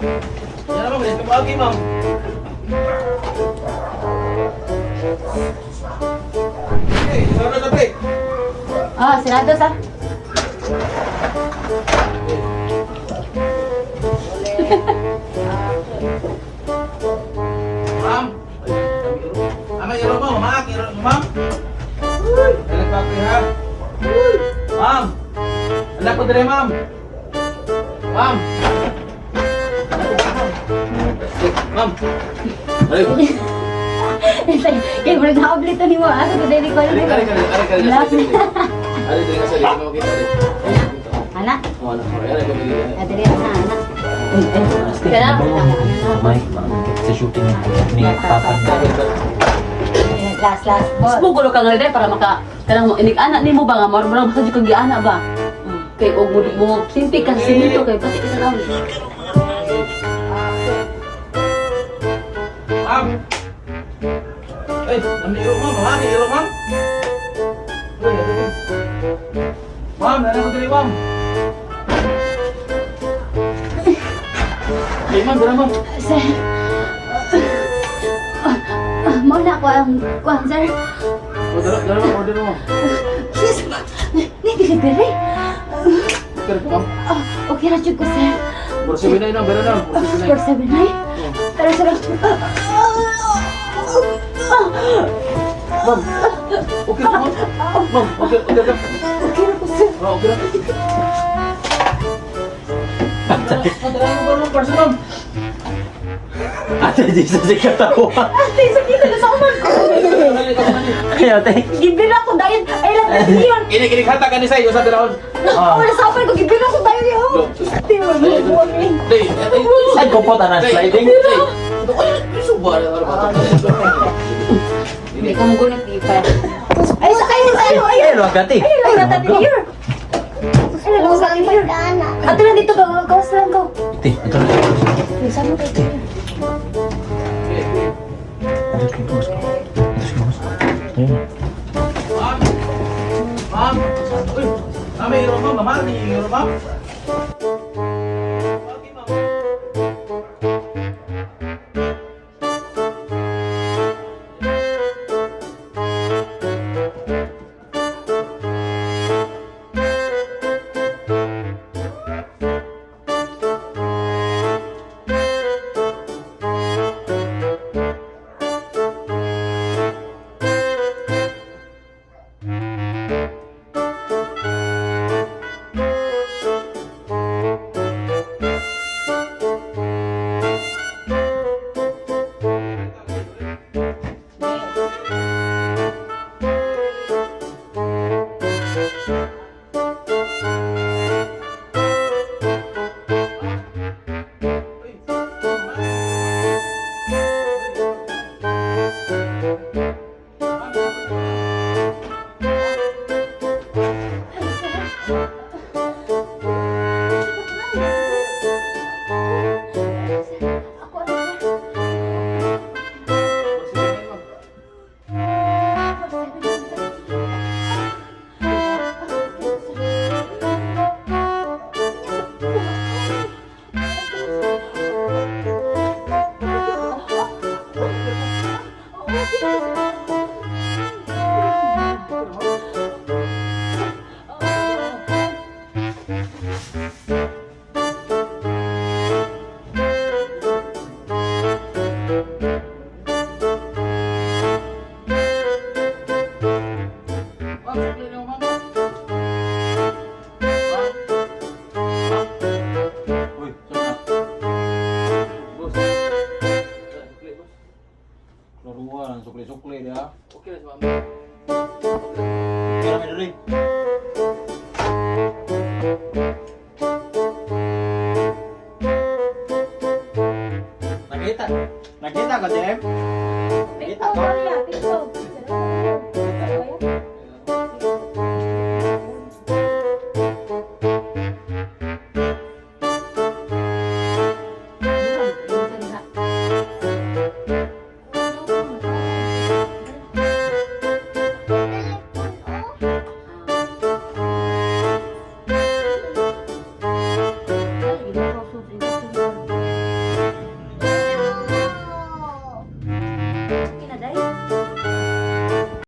Yan na, ma'am. Tumagi, ma'am. Okay, sarado na, pre. Ah, sarado sa. Ma'am. Ay, iro. Iro mo, ma'am. Iro mo, ma'am. Uy, dalag pa ha. Uy, ma'am. Anak ko dire, ma'am. Ma'am. Ma'am. Ay, Kay murag naoblit ni mo asa ko dili ko. ari, ari, ari, ari, ari, ari, ari, diri ka sa likod mo kita, ari. Ana, Oh, ano, ari, ari, ari, ari. adiri ana ana. Kaya Mike, sa shooting ni Papa. Last last ball. Smugulo ka nga rin para maka kanang inig anak nimo ba nga murag basta jud kag giana ba. Kay og mo mo simpi ka sa simento kay pati ka sa nawong. Ma'am. Ay, nami iro, ma'am. Ma'am, iro, ma'am. Uy, ari, ari. Ma'am, nana ko diri, ma'am. Ay, ma'am, dara, ma'am. Sir. Mao na ko ang kuan, sir. Oh, dara, dara, ma'am, order mo. Yes, ba? Ni delivery. Okay, ra, ma'am. Ah, okay ra jud ko, sir. 479, ma'am, dara, ma'am. 479. 479. Tara, sir. Ma'am, okay ra, ma'am. Ma'am, okay, okay ra. Okay ra ko, sir. Oh, okay ra. Ma'am, dara mo, ma'am, parcel, ma'am. Ate, di sa katawa. Ate, sakit na sa uman ko. Kaya, ate. Gibira ko dayon. Ay lang yun. Ini, ini, hatag ka ni Sai, usa dirahon. Oh, wala sa uman ko. Gibira ko dayon yun. Ate, wala mo. Day, ay, Ay, kupot, ana, sliding. Day. Ay, suba na, ano ba ito? Hindi ko mugunit di pa. Ay, sa kayo, ayo, ayo. Ay, luwag ate. Ay, lang natin here. Ay, lang sa here. Ato lang dito, gawas lang ko. Ate, ito na. Ay, saan mo kayo? Ito si boss ko. Ito si boss. Ayun. Ma'am! Ma'am! Uy! Ma'am, may iro, ma'am. Ma'am, may iro, ma'am. Okay, ma'am. Ako, ano, sir? Ma'am, sukli na, ma'am. Ma'am. Ma'am. Uy, saan na? Boss. Sukli, boss. Laruan, sukli-sukli dia. Okay na si ma'am. Okay na. Kaya may dali. Nakita. Nakita ko, Jem. Nakita ko. Okay.